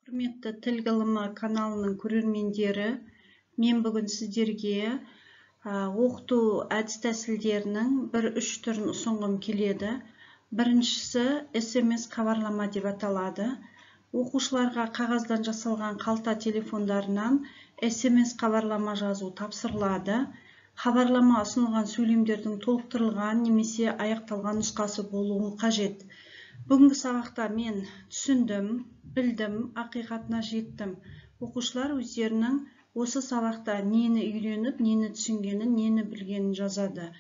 Құрметті Тіл ғылымы каналының көрермендері, мен бүгін сіздерге оқыту әдіс-тәсілдерінің бір үш түрін ұсынғым келеді. Біріншісі SMS хабарлама деп аталады. Оқушыларға қағаздан жасалған қалта телефондарынан SMS хабарлама жазу тапсырылады. Хабарлама ұсынылған сөйлемдердің толықтырылған немесе аяқталған нұсқасы болуы қажет. Бүгінгі сабақта мен түсіндім, білдім, ақиқатына жеттім. Оқушылар өздерінің осы сабақта нені үйреніп, нені түсінгенін, нені білгенін жазады.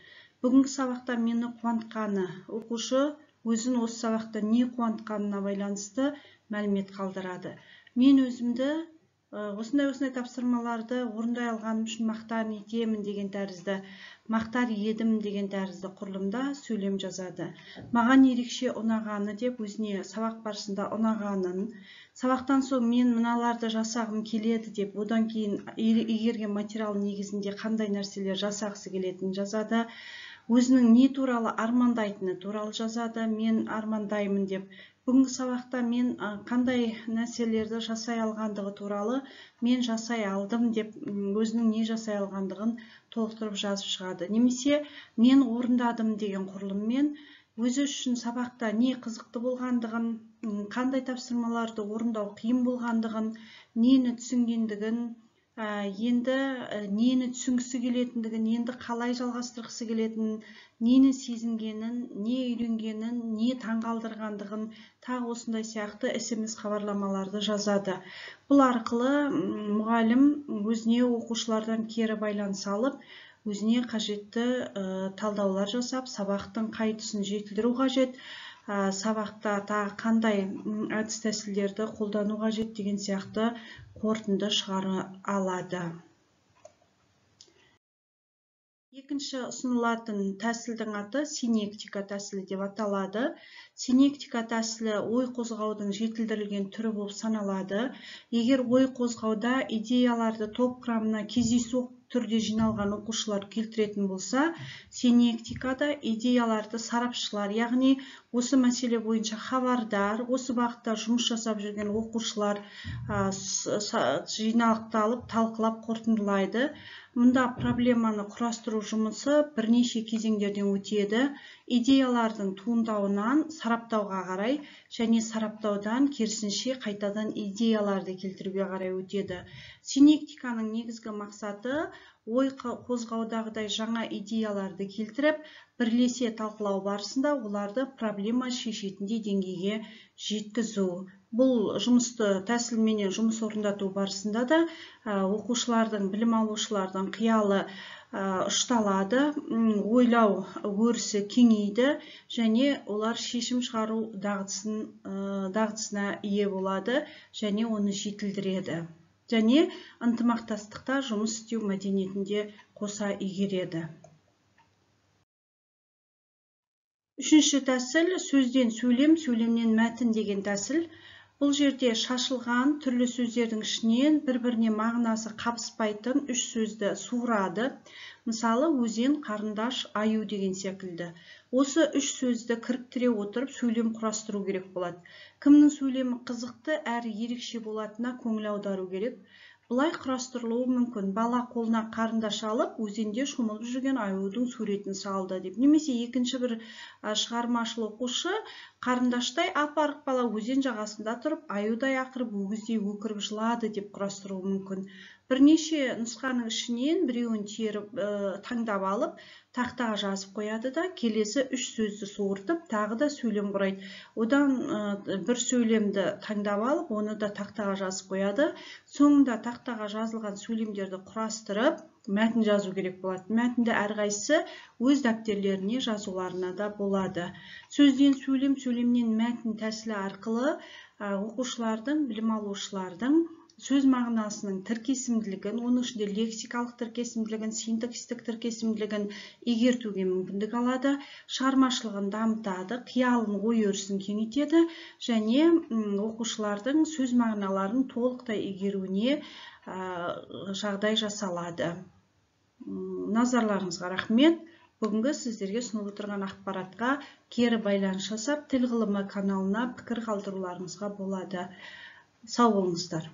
Бүгінгі сабақта мені қуантқаны, оқушы өзін осы сабақта не қуантқанына байланысты мәлімет қалдырады. Мен өзімді осындай-осындай тапсырмаларды орындай алғаным үшін мақтан етемін деген тәрізді, мақтар едім деген тәрізді құрылымда сөйлем жазады. Маған ерекше ұнағаны деп өзіне сабақ барысында ұнағанын, сабақтан соң мен мыналарды жасағым келеді деп, одан кейін игерген материал негізінде қандай нәрселер жасағысы келетінін жазады. Өзінің не туралы армандайтыны туралы жазады, мен армандаймын деп. Бүгінгі сабақта мен қандай нәрселерді жасай алғандығы туралы, мен жасай алдым деп өзінің не жасай алғандығын толықтырып жазып шығады. Немесе мен орындадым деген құрылыммен өзі үшін сабақта не қызықты болғандығын, қандай тапсырмаларды орындау қиын болғандығын, нені түсінгендігін, енді нені түсінгісі келетіндігін, енді қалай жалғастырғысы келетінін, нені сезінгенін, не үйренгенін, не таңғалдырғандығын, тағы осындай сияқты SMS хабарламаларды жазады. Бұл арқылы мұғалім өзіне оқушылардан кері байланыс алып, өзіне қажетті талдаулар жасап, сабақтың қай тұсын жетілдіру қажет, сабақта тағы қандай әдіс-тәсілдерді қолдану қажет деген сияқты қорытынды шығара алады. Екінші ұсынылатын тәсілдің аты синектика тәсілі деп аталады. Синектика тәсілі ой қозғаудың жетілдірілген түрі болып саналады. Егер ой қозғауда идеяларды топ құрамына кездейсоқ түрде жиналған оқушылар келтіретін болса, синектикада идеяларды сарапшылар, яғни осы мәселе бойынша хабардар, осы бағытта жұмыс жасап жүрген оқушылар жинақталып, талқылап қорытындылайды. Мұнда проблеманы құрастыру жұмысы бірнеше кезеңдерден өтеді. Идеялардың туындауынан сараптауға қарай және сараптаудан керісінше қайтадан идеяларды келтіруге қарай өтеді. Синектиканың негізгі мақсаты ой қозғаудағыдай жаңа идеяларды келтіріп, бірлесе талқылау барысында оларды проблема шешетіндей деңгейге жеткізу. Бұл жұмысты тәсілменен жұмыс орындату барысында да оқушылардың, білім алушылардың қиялы ұшталады, ойлау өрісі кеңейді және олар шешім шығару дағдысына ие болады және оны жетілдіреді. Және ынтымақтастықта жұмыс істеу мәдениетінде қоса игереді. Үшінші тәсіл сөзден сөйлем, сөйлемнен мәтін деген тәсіл. Бұл жерде шашылған түрлі сөздердің ішінен бір-біріне мағынасы қабыспайтын үш сөзді суырады. Мысалы, өзен, қарындаш, аю деген секілді. Осы үш сөзді кіріктіре отырып сөйлем құрастыру керек болады. Кімнің сөйлемі қызықты әрі ерекше болатынына көңіл аудару керек. Бұлай құрастырылуы мүмкін. Бала қолына қарындаш алып, өзенде шомылып жүрген аюдың суретін салды деп. Немесе екінші бір шығармашыл оқушы қарындаштай ап-арық бала өзен жағасында тұрып, аюдай ақырып, өгіздей өкіріп жылады деп құрастыруы мүмкін. Бірнеше нұсқаның ішінен біреуін теріп, таңдап алып, тақтаға жазып қояды да, келесі үш сөзді суыртып, тағы да сөйлем құрайды. Одан бір сөйлемді таңдап алып, оны да тақтаға жазып қояды. Соңында тақтаға жазылған сөйлемдерді құрастырып, мәтін жазу керек болады. Мәтінді әрқайсысы өз дәптерлеріне жазуларына да болады. Сөзден сөйлем, сөйлемнен мәтін тәсілі арқылы оқушылардың, білім алушылардың сөз мағынасының тіркесімділігін, оның ішінде лексикалық тіркесімділігін, синтаксистік тіркесімділігін игертуге мүмкіндік алады, шығармашылығын дамытады, қиялын, ой өрісін кеңейтеді және оқушылардың сөз мағыналарын толықтай игеруіне жағдай жасалады. Назарларыңызға рахмет. Бүгінгі сіздерге ұсынылып отырған ақпаратқа кері байланыс жасап, Тіл ғылымы каналына пікір қалдыруларыңызға болады. Сау болыңыздар.